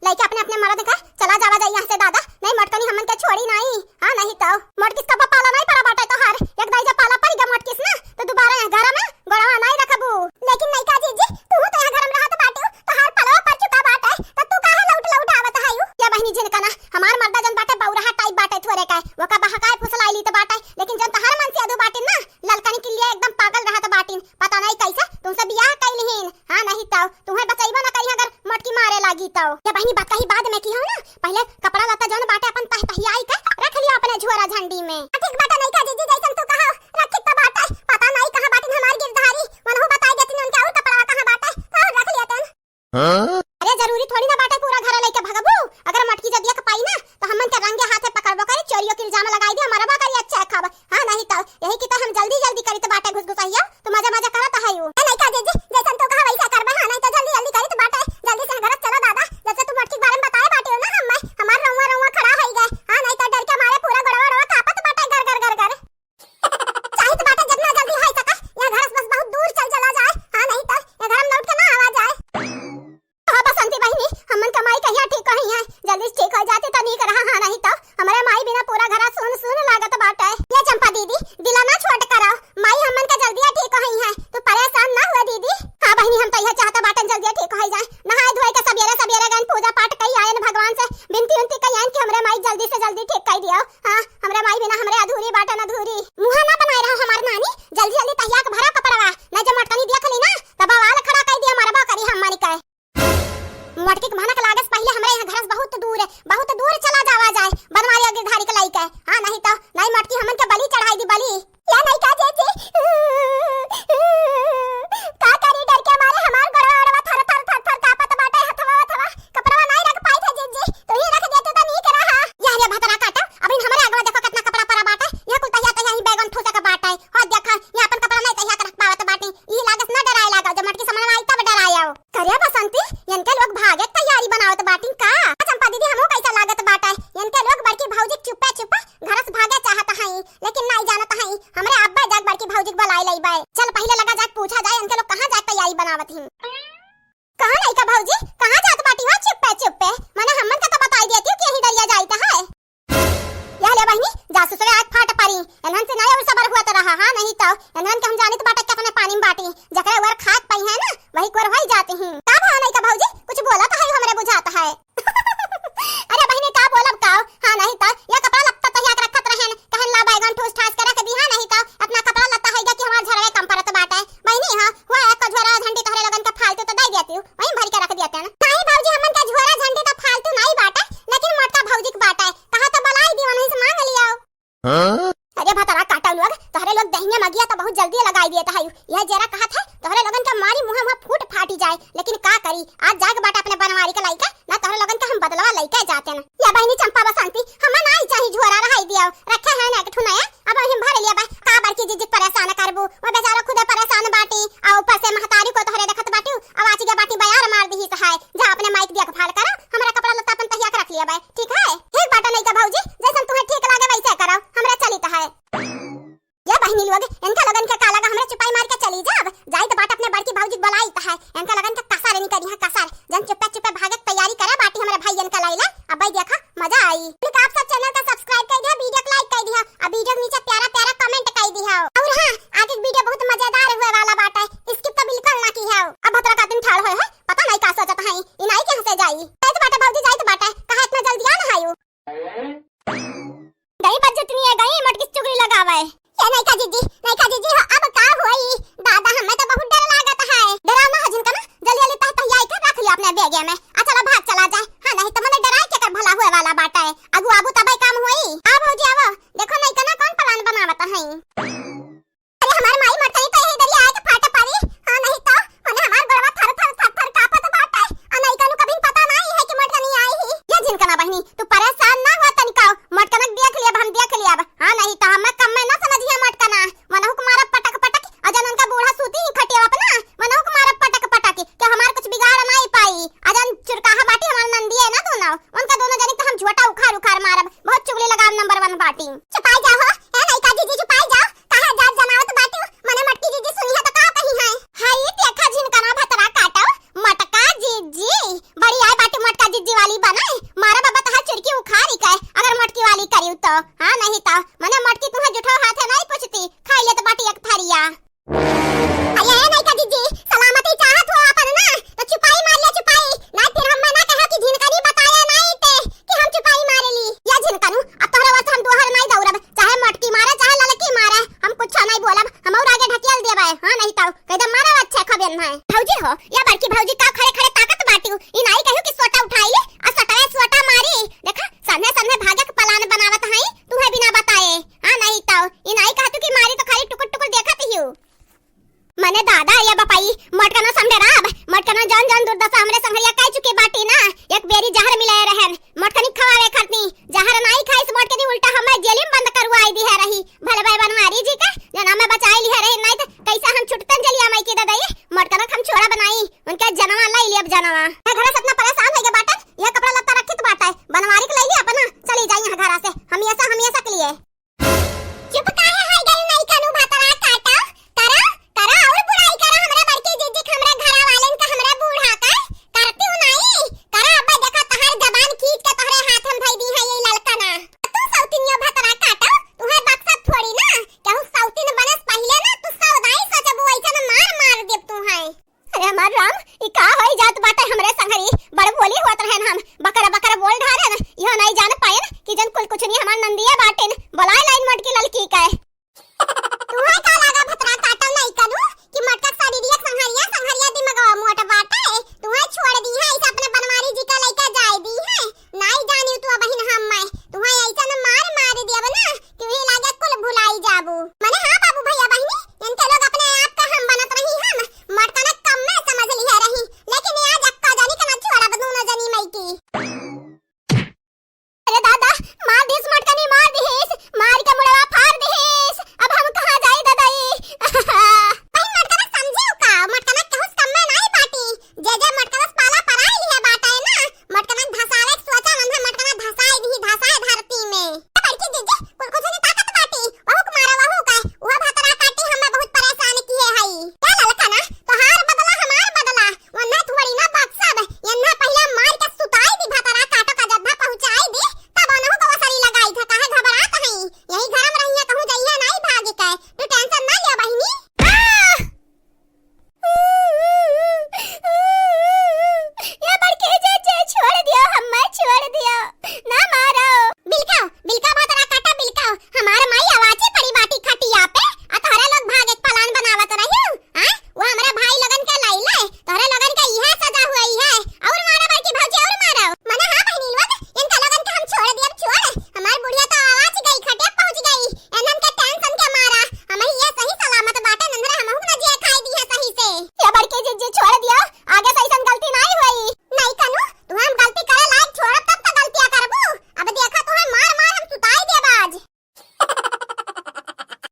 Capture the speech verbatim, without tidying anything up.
लइके अपने अपने मरद का चला जावा जाई यहाँ से दादा, नहीं मोटकनी हमन के छोड़ी नहीं। हाँ नहीं तो मोटकिस का पाला नहीं पड़ा बाटे तोहार, एक दाई जब पाला पड़ी गा मोटकिस ना तो दोबारा यहाँ घर में गोड़वा नहीं रखबू। लेकिन नइका जीजी, तू तो यहाँ घर में रहत बाटू, तोहार पलवा पड़ चुका बाटे, त तू काहे लौट लौट आवत हयू? या बहिनी जिनका ना हमार मर्दा जन बाटे बौरहा टाइप बाटे थोरे का, ओका बहकाए फुसलाई लीत बाटे, लेकिन जन तोहार मन से अदू बाटिन ना ललकनी के लिए एकदम पागल रहत बाटिन, पता नहीं कैसे तुमसे बियाह कइलिहिन। हाँ नहीं तो तुहे बचइबो ना करी अगर मोटकी मारे लागी तो। या बहिनी बात कही बाद में की हो ना, पहिले कपड़ा लत्ता जौन बाटे अपन तह तहियाई के रख लियो अपने झोरा झंडी में। आ, ठीक बाटे नइका जीजी, जैसन तू कहो, रखित तो बाटे, पता नहीं कहाँ बाटिन हमार गिरधारी, मनहु बताई देतिन उनके और कपड़ा कहाँ बाटे, तो रख लियो तन। हाँ? अरे जरूरी थोड़ी ना बाटे पूरा घर लइके भगबू, अगर मोटकी जदिया के पाई ना तो हमन के रंगे हाथे पकड़बो करी, चोरियों के इल्जाम लगाई दिया, मरबो करी अच्छा खाब। हाँ नहीं तो यही की तो हम जल्दी जल्दी करी तो बाटे घुस घुसैया, तो मजा मजा करत हयू। ए नइका जीजी, जैसन तू कहा वैसा करबे, हाँ नहीं तो जल्दी जल्दी करी तो बाटे, जल्दी से घर चलो दादा, जब से तू मोटकी के बारे में बताए बाटे हो ना हम, हमार रउआ रउआ खड़ा होई गए। हाँ नहीं तो डर के मारे पूरा गड़वा गड़वा कांपत बाटे गर गर गर गर। चाहित बाटे जितना जल्दी होई सके, यहाँ घर से बस बहुत दूर चल चला जाए। हाँ नहीं तो ये घर में लौट के ना आवा जाए। हाँ बसंती बहिनी, हमन का माई कहिया ठीक होई है, जल्दी से ठीक हो जाती तो नीक रहा। हाँ नहीं तो हमरे माई बिना पूरा घर सुन सुन लागत बाटे। ये चंपा दीदी, दिला ना छोट करो, माई हमन का जल्दी ठीक होई है, तू परेशान ना हुआ दीदी। हाँ बहिनी, हम तो यह चाहत बाटन जल्दी ठीक हो जाए, नहाए धोए के सबेरे सबेरे गन पूजा पाठ कई आयन भगवान से, बिनती उनती कई आयन कि हमरे माई जल्दी से जल्दी ठीक कर दियो। हाँ, हमरे माई बिना हमरे अधूरी बाटन अधूरी। मुँह ना बनाए रहो हमार नानी, जल्दी जल्दी तहिया के भरा कपड़वा, ना जब मोटकनी देख ली ना तब बवाल खड़ा कर दिया, मरबो करी हम मानी के। मोटकी के भनक लागस पहिले हमरे यहाँ घर से बहुत दूर है, बहुत दूर चला जावा जाए, बनवारी और गिरधारी के लइके। हाँ नहीं तो नहीं मोटकी हमन के बलि चढ़ाई दी बलि। या नइका जीजी, का करी डर के मारे हमार गोड़वा ओड़वा थर थर थर थर कांपत बाटे, हथवा हथवा कपड़वा नहीं रख पाई थे जीजी, तू ही रख देते तो नीक रहा। यह रे भतरा काटा, अभी हमरे आगवा देखो कितना कपड़ा पड़ा बाटे, यह कुल तहिया तहिया ही बैगन ठूसे के बाटे। हाँ देखा, यहाँ अपन कपड़ा नहीं तहिया के रख पावत बाटे, ई लागस ना डराए लागो, जब मोटकी समन में आई तब डराए आओ। करे बसंती, इनके लोग भागे के तैयारी बनावत बाटिन का? चंपा दीदी, हमहू कैसा लागत बाटे, इनके लोग बड़की भौजी चुप्पे चुप्पे घर से भागे चाहत हई, लेकिन नाई जानत हई, हमरे अब्बा जाके बड़की भौजी के बुलाए लइबे। चल पहिले लगा जाके पूछा जाए, इनके लोग कहाँ जाके तैयारी बनावत ही। कहाँ लइका भौजी, कहाँ जात बाटी हो चुप्पे चुप्पे? मने हमन का तो बताई देती कि यही दरिया जाइत है। यह ले बहिनी, जासूस रे आज फाट परी, इन्हन से नाई और सबर हुआ तो रहा, हाँ नहीं तो इन्हन के हम जानित बाटे कितने पानी में बाटी, जकरे वर खाक पाई है ना, वही कोर होई जाती ही। का भा लइका भौजी, कुछ बोला तो है हमरे बुझात है। अरे बहिनी, का बोलब का? हाँ, नहीं त, ये कपड़ा लत्ता तहिया के रखत रहेन, कहन ला बैगन ठूस ठास के रख दी, हाँ, नहीं त, इतना कपड़ा लत्ता है कि हमार झरवे कम परत बाटे। बहिनी, हाँ, हुआ एक झोरा झंडी तोहरे लोगन के फालतू तो दे देती हूँ, वहीं भर के रख देते हैं। नहीं भौजी, हमन के झोरा झंडी तो फालतू नहीं बाटे, लेकिन मोटका भौजी के बाटे, कहा तो बुलाई दी, वहीं से मांग लियो। हाँ? अरे भतरा काटा लोग, तोहरे लोग दहिने मगिया तो बहुत जल्दी लगाई देत है। यह जेरा कहत है, तोहरे लोगन के मारी मुँह मुँह फूट फाटी जाए, लेकिन का करी, आज जाग बाटे अपने बनवारी के लइके, ना तोहरे लोगन के हम बदलवा लइके जाते ना। या बहिनी चंपा बसंती, हमें ना ही चाही झोरा रहाई दियो, रखे हैं ना एक ठो नया, अब हम भर लिया बा, का बड़की जीजी के परेशान करबू, वो बेचारा खुदे परेशान बाटी, आ ऊपर से महतारी को तोहरे देखत बाटी, अब आची के बाटी बयार मार दी है, जा अपने माइक देखभाल करो, हमरा कपड़ा लत्ता अपन तहिया के रख लिया बा। ठीक है, ठीक बाटे लइका भौजी, जैसन तुहे ठीक लागे वैसे करो, हमरा चलित है। ये बहिनी लोग, इनका लोगन के का लगा, हमरा चुपाई मार के चली जाब, जाई तो बाट अपने बड़की भौजी के बुलाई तो है, इनका लोगन के कसर नहीं करी है, कसर, जन चुप्पे चुप्पे भागे के तैयारी करे बाटी हमरे भाई इनका लाइले, अब भाई देखा मजा आई। ठीक आप सब चैनल का सब्सक्राइब कर दिया, वीडियो को लाइक कर दिया, अब वीडियो के नीचे प्यारा प्यारा कमेंट कर दिया, और हाँ, आगे की वीडियो बहुत मजेदार कह दे मारा अच्छा खबेन है। भौजी हो, या बड़की भौजी का खड़े खड़े ताकत बाटिउ, ई नाई कहियो कि सोटा उठाई ले, आ सोटवे सोटा मारी। देखा, संधे संधे भागे के plan बनावत हई, तुहे बिना बताए। हाँ, नहीं तो, ई नाई कहतु कि मारी तो खाली टुकुर टुकुर देखत हिउ। मने दादा, या बपाई, मोटकनो समझे राब, मोटकनो जौन जौन दुर्दशा हमरे संघरिया कह चुके बाटी ना, एक बेरी जहर मिलाए रहन, मोटकनी खवावे खरती, जहर नाई खाइस मोटकनी, उल्टा हमें जेली में बंद करवाई दिहे रही। भले भाई बनवारी जी के, जना में बचाई लिहे रही, नाई तो कैसे हम छुटतन जलिया माई की ददई, मोटकनो हम छोड़ा बनाई, उनके जनवा लाई लियब जनवा। मैं घर से इतना परेशान हो गए बाटन, यह कपड़ा लत्ता रखित बाटे, बनवारी के लाई लिया अपना, चली जाई यहाँ घर से, हमेशा, हमेशा के लिए। चुप काहे होई गइल नाई कानू भतरा काटा? करा, करा और बुराई करा हमरा बड़की जीजी के, हमरा घरा वालेन का, हमरा बूढ़ा का। करती हूँ नाई, करा अब देखा तहार जबान खींच के तोहरे हाथ हम धई दी है ये ललका ना। तू सौतिनिया भतरा काटा, तुहे बक्सत थोड़ी ना, केहू सौतिन बनस पहिले ना, तू सौदाई सोचबू ऐसे ना मार मार देब तू है। अरे हमार राम, ई का होई जात बाटे हमरे